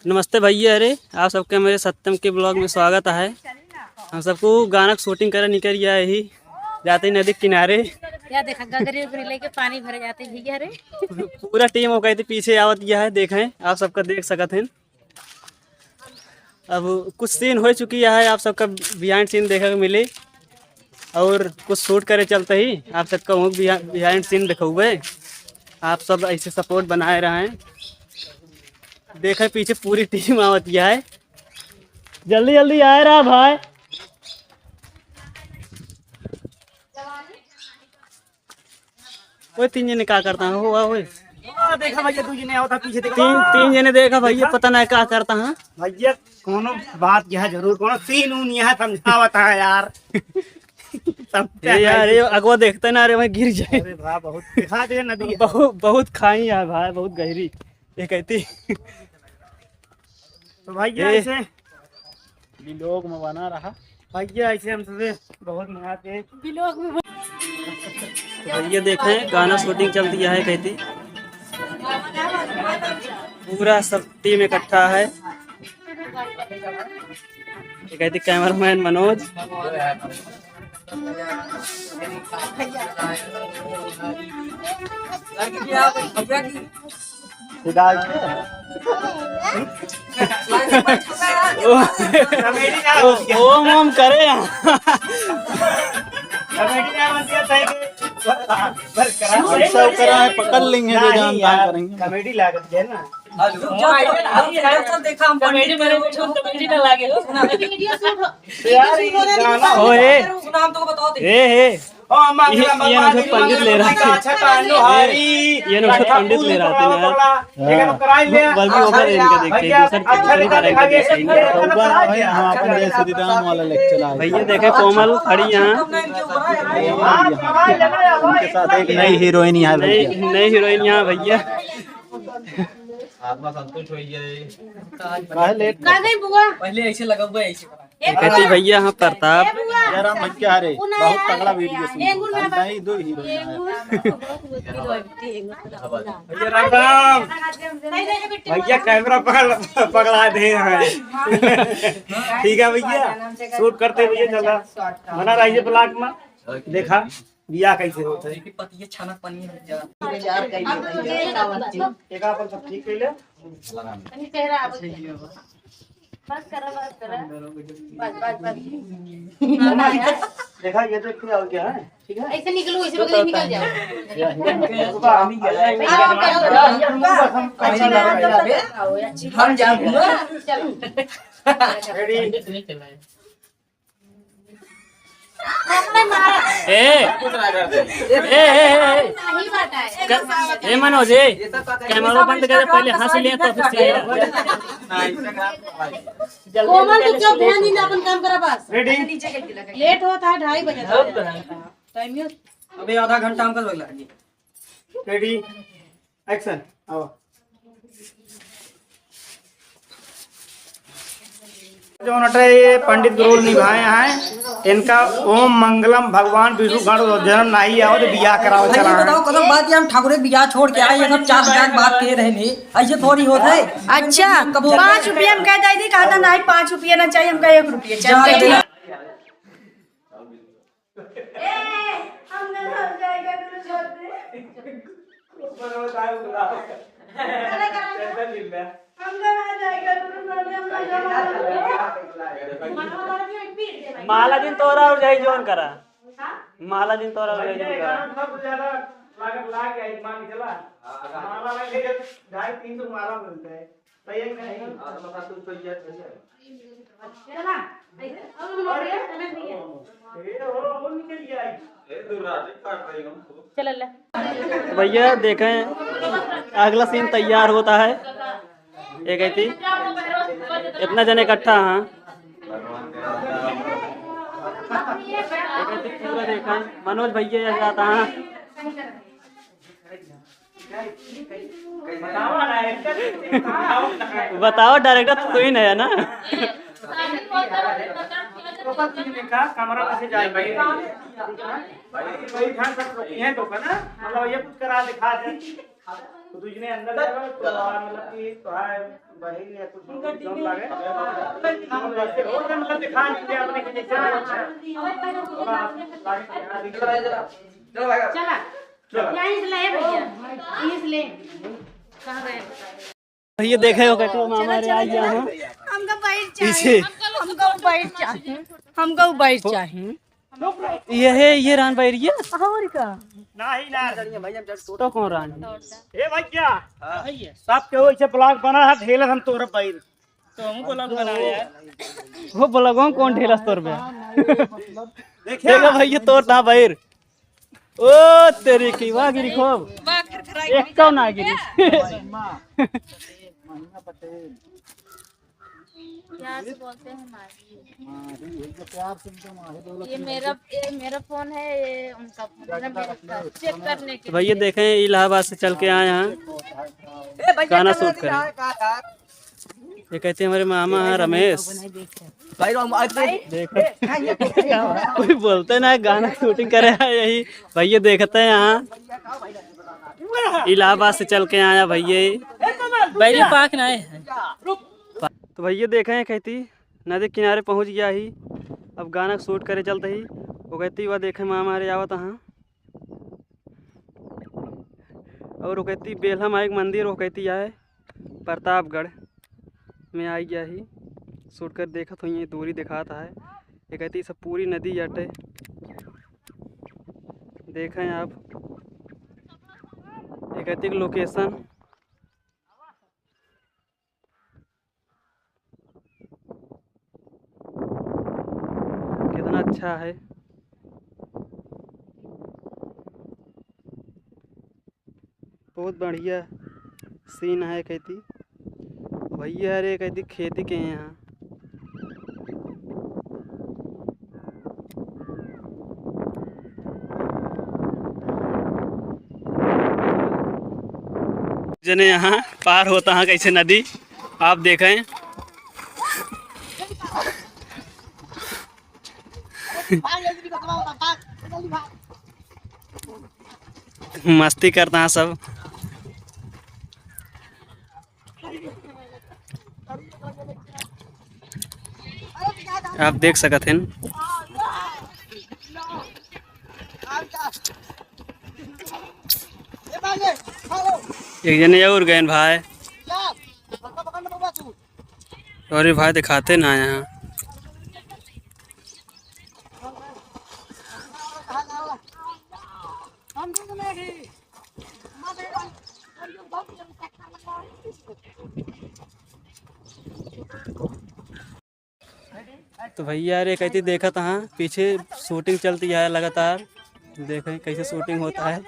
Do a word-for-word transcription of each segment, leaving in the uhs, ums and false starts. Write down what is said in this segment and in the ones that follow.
नमस्ते भैया, अरे आप सबके मेरे सत्यम के ब्लॉग में स्वागत है। हम सबको गाना के शूटिंग करे निकल गया यही, जाते ही नदी किनारे। क्या देखा, गगरी उगरी लेके पानी भरे जाते भैया रे। पूरा टीम हो गई थी, पीछे आवत गया है, देखें आप सबका देख सकत हैं। अब कुछ सीन हो चुकी है, आप सबका बिहाइंड सीन देखे के मिले और कुछ शूट करे चलते ही आप सबका वो बिहाइंड सीन दिखौबे। आप सब ऐसे सपोर्ट बनाए रहें। देखे पीछे पूरी टीम आवत है, जल्दी जल्दी आए रहा भाई। ओए, तीन जने का करता है? ओ, ओए। आ, देखा भैया, दू जने आवता पीछे, देखा। तीन, तीन जने देखा भैया, पता नहीं का करता है। भैया, कोनो बात यह जरूर, कोनो सीन उन यह समझावता है यार। समझते ए यार, हैं। ये अगवा देखते ना रे, वहीं गिर जाए। अरे वाह, बहुत दिखा दे नदी है। बहुत, बहुत खाई है भाई, बहुत गहरी। ये कहती। तो भैया, ए। ऐसे vlog में बना रहा। भैया, ऐसे हम सबसे बहुत मनाते हैं। Vlog में तो भैया देखें, गाना शूटिंग चलती है कहती, पूरा सब टीम इकट्ठा है। ये कहती कैमरामैन मनोज। ओ, ओ, ओम ओम करे। ऐसा करा है, पकड़ लेंगे जो नहीं जान यार, करेंगे। Comedy लागत है ना। देखा हम कॉमेडी में कुछ कॉमेडी ना लागे हो। Video shoot हो, तो यार, video shoot होने गाना में ओए। सुना, हम तो बताओ दे। ए, ए। ओ, मंगलम ये, ये ना भगवान पंडित ले रहा है। अच्छा, तानु हारी। ये ना पंडित ले रहा था ना। पकड़ा, पकड़ा। एक हम कराई ले। बल्कि ओकर इनके देखते हैं, भैया, दूसर, अच्छा, दूसरी तरह इनके देखते हैं। भैया, हम अपन जय श्री राम वाला लेके चला। भैया देखे कोमल खड़ी यहाँ। हाँ, कराई ले ना, भाई। उनके साथ एक नई हीरोइन यहाँ है नई, भैया। नई हीरोइन यहाँ भैया। आत्मा संतुष्ट हो जाए। काहे लेट? का गई बुआ? पहले ऐसे लगा हुआ है, ऐसे करा। कहती भैया, हाँ, प्रताप। जयराम भैया रे, बहुत तगड़ा वीडियो शूट। नहीं, दो हीरो। भैया राम राम। भैया कैमरा पकड़, पकड़ा दे हैं। ठीक है भैया, शूट करते भैया, चला। बना रहिए ब्लॉग में। देखा बिया कैसे होता है। पतिये छनक पनीर जा। एक अपन सब ठीक कर ले। बस करा, बस करा। बस, बस, बस। देखा, ये तो फिर और क्या है, ठीक है? ऐसे निकलो, इसी बगल निकल जाओ। हम जाएंगे। चलो। Ready? ए, ए, ए, ए, ए। ए मनोज, ए, कैमरा बंद कर, पहले हंस ले तो फिर से। कोमल, तू चुप, ध्यान दे, अपन काम करा बस। Ready? लेट होता है, ढाई बजे। टाइम ये अबे आधा घंटा हमका लग लगी। Ready? Action, आओ। जौन अटे ये पंडित के रोल निभाए हैं, इनका ओम मंगलम भगवान विष्णु गण जन्म नाही आओ तो बियाह कराओ। चला बताओ, कदम बात ये हम ठाकुरे बियाह छोड़ के आए, ये सब चार हजार बात कह रहे हैं, ऐसे थोड़ी होता है। अच्छा, कबूल। पाँच रुपया हम कह दे दी, कहा था नहीं, पाँच रुपया ना चाहिए, हमका एक रुपया चाहिए। ए, हम ना हो जाएगा, गुरु छोड़ दे। ऊपर होता है गुलाब। चला करा। कैसा मिल रहा है? हम ना हो जाएगा, गुरु छोड़ दे, हम ना जाएगा। माला दिन तोरा और जाई जौन करा। हाँ? माला दिन तोरा और जाई जौन करा। गाना सब ज्यादा लागत लाग गया, मान के चला। हाँ, हाँ। माला में ढाई तीन सौ माला मिलता है। सही है कि नहीं? हाँ, तो मतलब तू तो ये, ये। चला, ऐसे, अब हम लोग ये समझ नहीं है। ए, हो, हो निकल गया। ए, दूर रात काट रही हम। चल ले। भैया देखें, अगला सीन तैयार होता है। ये कहती, इतना जने इकट्ठा हाँ। ये कहती, पूरा देखा, मनोज भैया यहाँ जाता हाँ। बताओ ना, एक्टर। बताओ, डायरेक्टर तो तू ही नहीं है ना। कमरा में से जाए भाई। भाई, भाई, ध्यान से रखिए तो ना, मतलब, ये कुछ करा दिखा दे। तो तुझने अंदर जाओ, तो, मतलब कि, तो है, चला। चला। यहाँ इस ले भैया, इस ले। कहाँ गए? ये देखे हो, कहते हो, मामा रे, आ गया हूँ। हमको बाइक चाहिए। पीछे। हमको बाइक चाहिए। हमको बाइक चाहिए। ये है, ये रान बैरिया। और का? नहीं ना। तो कौन रान है? ए भैया, सब केहू ऐसे ब्लॉग बना है, ढेलत हम तोर बैर। तो हम ब्लॉग बना यार। वो ब्लॉग में कौन ढेलस तोर बे? देखिए। देखो भाई, ये तोर था बैर। ओ तेरी की, वाह गिरी खूब। वाह, खरखराई एक कौन आ गिरी? प्यार से बोलते हैं माही। माही, ये तो प्यार से उनका माही बोला ये कि मेरा, ये मेरा फोन है, ये उनका फोन है, मेरा चेक करने के तो भैया लिए। देखें, इलाहाबाद से चल के आए हैं, गाना शूट करें। ये कहते हैं हमारे मामा हैं रमेश। भाई, हम आज देखो। कोई बोलते ना, गाना शूटिंग करे हैं यही। भैया देखते हैं यहाँ, इलाहाबाद से चल के आया भैया। बैरी पाक ना है। तो भैया देखे हैं, कहती नदी किनारे पहुँच गया ही। अब गाना शूट करे चलते ही। वो कहती, "वह देखे मामा रे आवत हाँ।" और वो कहती बेल्हा माई के मंदिर, वो कहती आए प्रतापगढ़ में आई गया ही। शूट कर देखत हुई, ये दूरी दिखात है। ये कहती सब पूरी नदी अटे, देखें आप। ये कहती कि लोकेशन कितना अच्छा है, बहुत बढ़िया सीन है कहती। भैया अरे कहती खेती के यहाँ। जने यहाँ पार होता है कैसे नदी, आप देखें। मस्ती करता है सब। आप देख सकत हैं। एक जने और गए भाई। अरे भाई दिखाते ना यहाँ। तो भैया अरे कहती देखत हाँ पीछे शूटिंग चलती है लगातार, देखें कैसे शूटिंग होता है।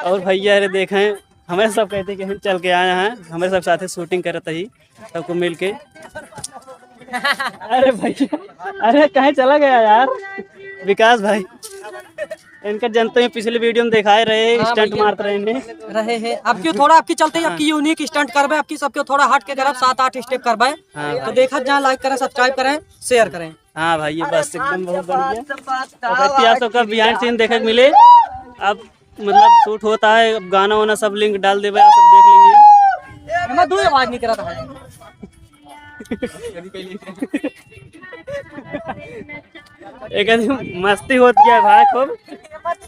और भैया अरे देखें, हमें सब कहते कि हम चल के आए हैं, हमें सब साथे शूटिंग करत ही सबको मिल के। अरे भैया, अरे कहीं चला गया यार विकास भाई? इनका जनते हैं, पिछले वीडियो में दिखाए रहे, हाँ स्टंट भैया। मारते रहे हैं। रहे हैं। अब क्यों थोड़ा आपकी चलते ही हाँ। आपकी यूनिक स्टंट करबे, आपकी सबके थोड़ा हट के करब, सात आठ स्टेप करबे। हाँ तो भाई। देखत जाए, लाइक करें, सब्सक्राइब करें, शेयर करें। हाँ भाई, ये बस एकदम बहुत बढ़िया। और भाई, आप सबका बिहाइंड सीन देखे के मिले। अब मतलब शूट होता है, अब गाना वाना सब लिंक डाल देबे, आप सब देख लेंगे। हमें दो आवाज नहीं करा था। एक आदमी मस्ती होत गया भाई, खूब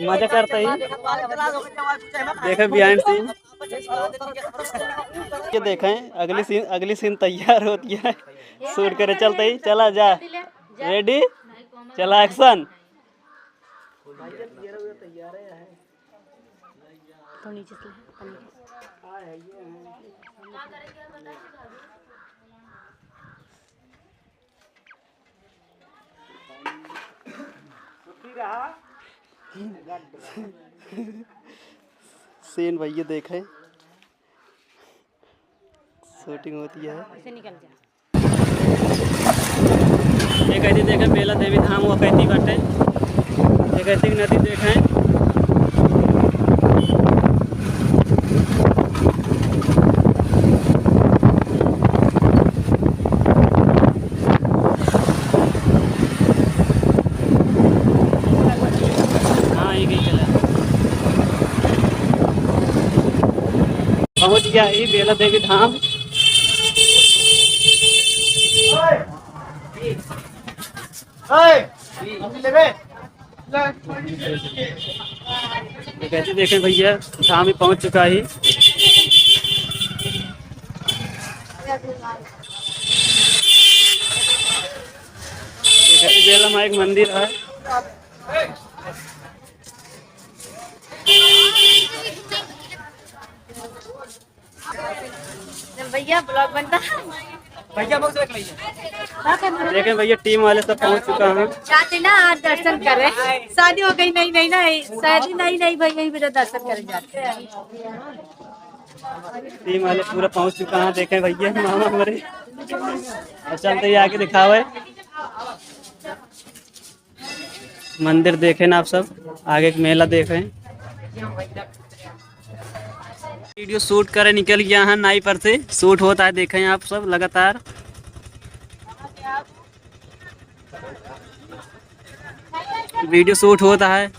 मजा करता ही। देखे बिहाइंड सीन, ये देखें अगली सीन, अगली सीन तैयार होत गया है, शूट करे चलते ही। चला जा, रेडी, चला एक्शन। तो नीचे से ले, ऊपर नीचे से। सीन भैया देखे, शूटिंग होती है। ऐसे निकल जा। ये कहती देखे बेला देवी धाम, वो कहती बाटे, ये कहती नदी देखे। हाँ, ये कहीं चला। पहुँच गया ही बेला देवी धाम। कैसे देखें भैया, धाम में पहुँच चुका ही। देखिए, बेला माई के मंदिर है। भैया, vlog बनता है। भैया, बहुत देख लीजिए। देखें भैया, team वाले सब पहुँच चुका है। चाहते ना आज दर्शन करें, शादी हो गई नई नई ना, शादी नई नई भाई, यही मेरा दर्शन करें जाते हैं। Team वाले पूरा पहुँच चुका है। देखें भैया, मामा हमारे, अब चलते ही आगे दिखावे। मंदिर देखें ना आप सब, आगे के मेला देखें। Video shoot करे निकल गया है नाई पर से, shoot होता है, देखें आप सब लगातार video shoot होता है।